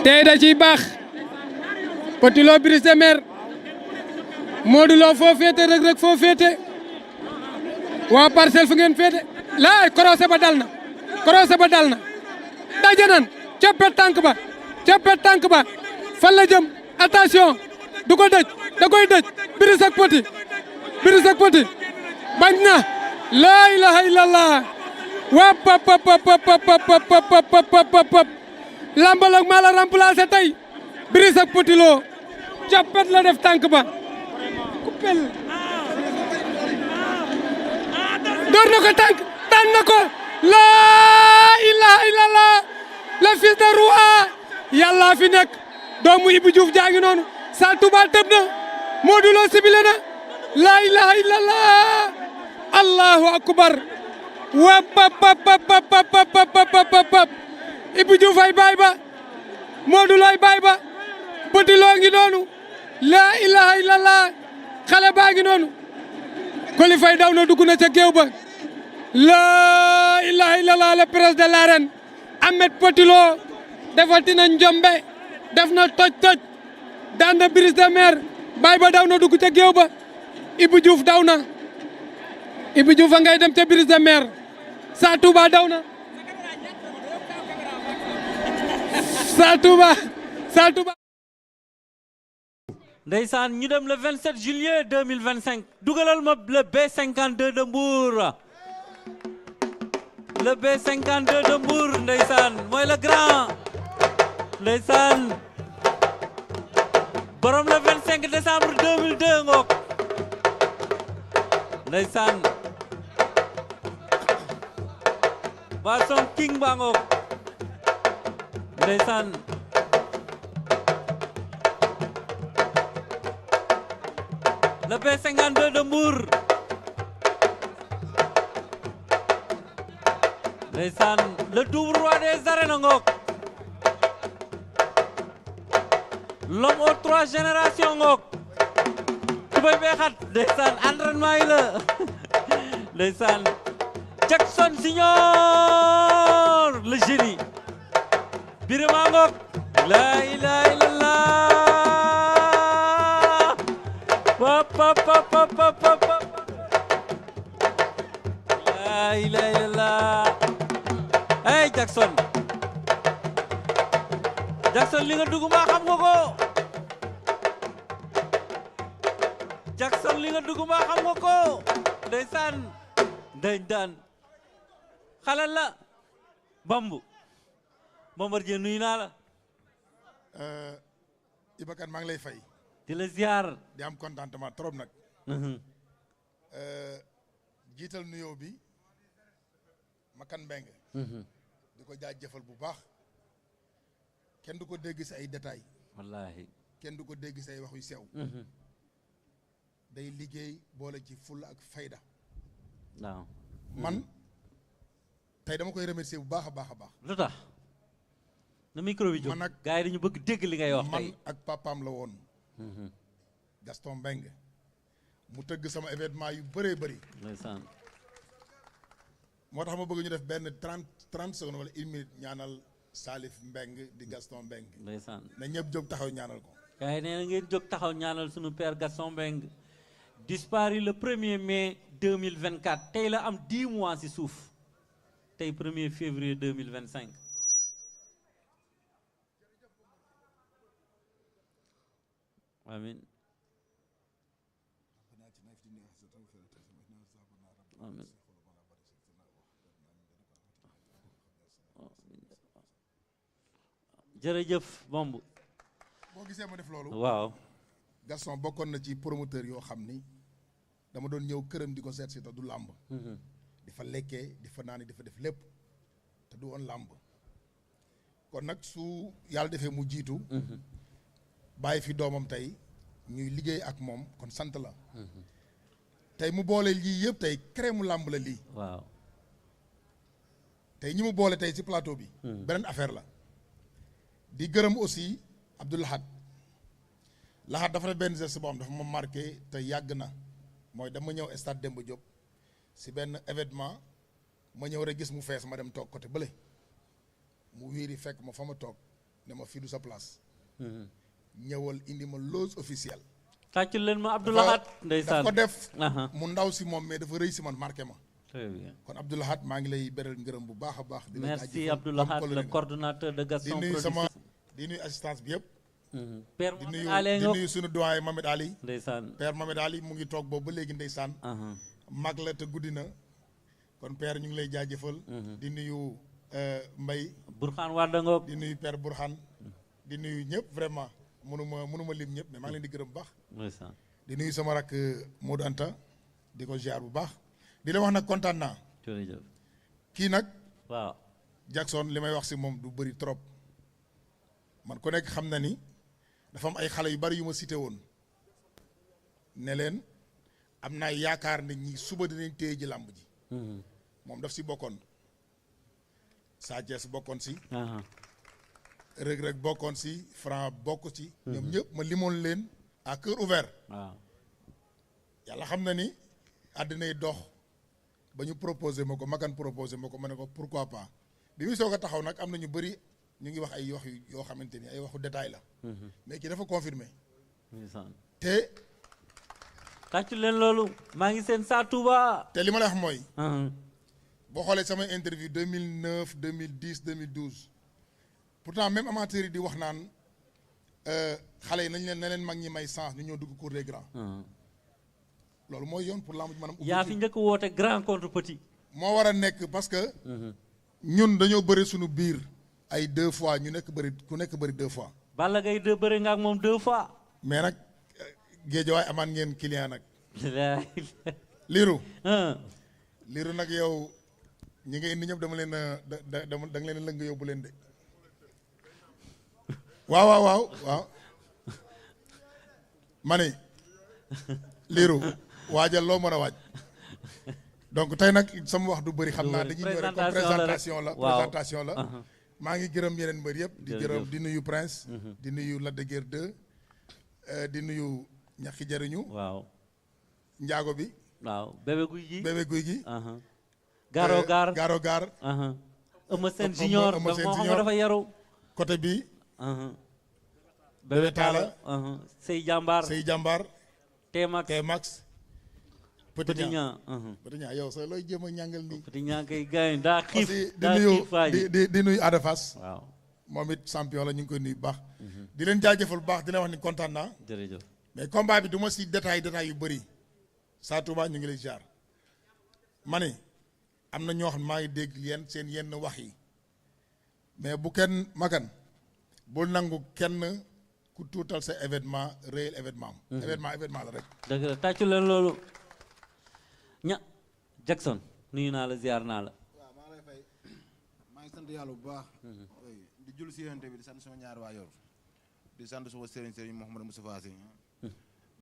tey da ciy baax Petit Lo Brise de Mer Modou Lo foo féete Reug Reug foo féete waa Parcelles fu ngeen féete laay korosé ba dal na daje nan coppet tànk ba fan la jëm attention du ko dëj da koy dëj Brise ak Petit bañ na laa ilaha illallah wap lambalog maa la remplacé tey Brise ak Petit Lo coppet la def tànk ba coupel door na ko tànk daan na ko laa ilaha illallah le fils de Roua yàlla fi nekk doomu Ibou Diouf jaa ngi noonu Sa Touba tëb na Modou Lo sibile na laa ilaha illallah allahu akbar wap Ibou Diouf ay baay ba Modou Lo ay baay ba Petit Lo ngi noonu laa ilaha illallah xale baa ngi noonu Coly Faye daw na dugg na ca géew ba laa ilaha illallah le prince de l'arène Ahmed Petit Lo defati na njombe def na toj daan na Brise de Mer baay ba daw na dugg ca géew ba Ibou Diouf daw na Ibou Diouf a ngay dem ca Brise de Mer Sa Touba daw na Sa Touba ndeysaan ñu dem le 27 juillet 2025 dugalal ma le B52 de Mbour le B52 de Mbour ndeysaan mooy le grand ndeysaan borom le 25 décembre 2002 ngook ndeysaan Basson King ba ngook ndeysaan le B52 de Mbour ndeysaan le double roi des arènes ngook l'homme aux 3 générations ngook tubay beexat ndeysaan entraînement yi la ndeysaan Jackson Senior le génie Birima ngook la ilaha illallah la ilaha illallah hey Jackson li nga dugg maa xam nga ko Jackson li nga dugg maa xam nga ko ndeysaan daan xalal la bambu Bombardier nuyu naa la Ibakan maa ngi lay fay di la ziar di am contentement trop nag jiital nuyoo bi Makan Mbengue di ko jaajëfal bu baax kenn du ko dégg si ay détails wallaahi kenn du ko dégg si ay wax yu sew day liggéey boole ci fulla ak fayda waaw man tey dama koy remercier bu baax a baax a baax lu tax na micro bi jóg man nag gars yi dañu bëgg dégg li ngay wax tey man ak papaam la woon Gaston Mbengue mu tëgg sama événement yu bëree bëri ndeysaan moo tax ma bëgg ñu def benn 30 secondes wala 1 minute ñaanal Salif Mbengue di Gaston Mbengue ndeysaan na ñëpp jóg taxaw ñaanal ko gars yi nee na ngeen jóg taxaw ñaanal sunu père Gaston Mbengue disparu le 1er mai 2024 tey la am 10 mois ci suuf tey 1er février 2025 amin amin jërëjëf Bomb boo gisee ma def loolu waaw Gaston bokkoon na ci promoteur yoo xam ni dama doon ñëw këram di ko seet si te du làmb di fa lekkee di fa naan di fa def lépp te du woon làmb kon nag su yàlla defee mu jiitu bàyyi fi doomam tey ñuy liggéey ak moom kon sant la tey mu boole lii yëpp tey crème mu làmb la lii waaw tey ñi mu boole tey ci plateau bi beneen affaire la di gërëm aussi Abdou Lahad dafa def benn geste boo xam dafa ma marqué te yàgg na mooy dama ñëw stade Demba Diop si benn événement ma ñëw rek gis mu fees ma dem toog côté bële mu wiiri fekk ma fa ma toog ne ma fii du sa place. ñëwal indi ma loge officielle. tàccul leen ma Abdoulahat ndeysaan dafa ko def mu ndaw si moom mais dafa rëy si man marqué ma. très bien kon Abdoulahat maa ngi lay beral ngërëm bu baax a baax. merci Abdoulahat le coordonnateur de Gaston Production. di nuyu assistance bi yëpp. père Mohamed Ali di nuyu sunu doyen Mohamed Ali. ndeysaan père Mohamed Ali mu ngi toog boobu ba léegi ndeysaan. mag la te guddi na. kon père ñu ngi lay jaajëfal. di nuyu Mbaye. Burxaan Wadangoog. di nuyu père Burxaan. di nuyu ñëpp vraiment mënuma lim ñëpp mais maa ngi leen di gërëm bu baax. ndeysaan di nuyu sama rakk Modou Anta di ko ziar bu baax. di la wax nag kontaan naa. jërëjëf kii nag. waaw Jackson li may wax si moom du bëri trop. man ku nekk xam na ni dafa am ay xale yu bari yu ma cité woon ne leen am naa yaakaar ne ñi suba dinañ téye ji làmb ji. moom daf si bokkoon. Sa Thiès bokkoon si. Reug Reug bokkoon si Franc bokk ci. ñoom ñëpp ma limoon leen à cœur ouvert. waaw yàlla xam na ni àddinay dox ba ñu proposé ma ko makan proposé ma ko ma ne ko pourquoi pas bi muy soog a taxaw nag am na ñu bëri ñu ngi wax ay wax yoo xamante ni ay waxu détail la. mais kii dafa confirmé. te. tàccu leen loolu. maa ngi seen Sa Touba. te li ma la wax mooy. boo xoolee samay interview 2009 2010 2012 pourtant même amateurs yi di wax naan xale yi nañ leen mag ñi may chance ñu ñëw dugg cour des grands. loolu mooy yoon pour lamb ji maanaam. yaa fi njëkk woote grand contre petit. moo war a nekk parce que. ñun dañoo bëri suñu biir ay 2 fois ñu nekk bëri ku nekk bëri 2 fois. Balla Gaye 2 bëri nga ak moom 2 fois. mais nag géejawaay amaan ngeen client nag. liiru. liiru nag yow ñi nga indi ñëpp dama leen a da nga leen a lëng yóbbu leen de. waaw. ma ne liiru waajal loo mën a waaj. donc tey nag sama wax du bëri xam naa dañuy ñëw rek comme présentation la maa ngi gërëm yeneen mbër yëpp di gërëm di nuyu Prince di nuyu Lac de Guiers 2 di nuyu ñaxi jariñu waaw njaago bi waaw bébé guy gi gaaro gaar Eumeu Sène Junior moo xam nga dafa yaru côté bi bébé Talla Sey Jàmbaar T-Max Petit Niang yow sax looy jéem a ñàngal nii. Petit Niang kay gaañ daa xiif di nuyu Ada Fass waaw moom it champion la ñu ngi koy nuyu bu baax. di leen jaajëfal bu baax di leen wax ni kontaan naa. jërëjëf mais combat bi du ma si détail yu bëri. Sa Touba ñu ngi lay jaar. ma ne am na ñoo xam maa ngi dégg seen yenn wax yi mais bu kenn magan bul nangu kenn ku tuutal sa événement réel événement am. événement la rek. dëgg la tàccu leen loolu. Jackson nuyu naa la ziar naa la. waaw maa lay fay maa ngi sant yàlla bu baax. di jul si yonent bi di sant sama ñaari waajur di sant suma sëriñ Mouhamadou Moustapha Sy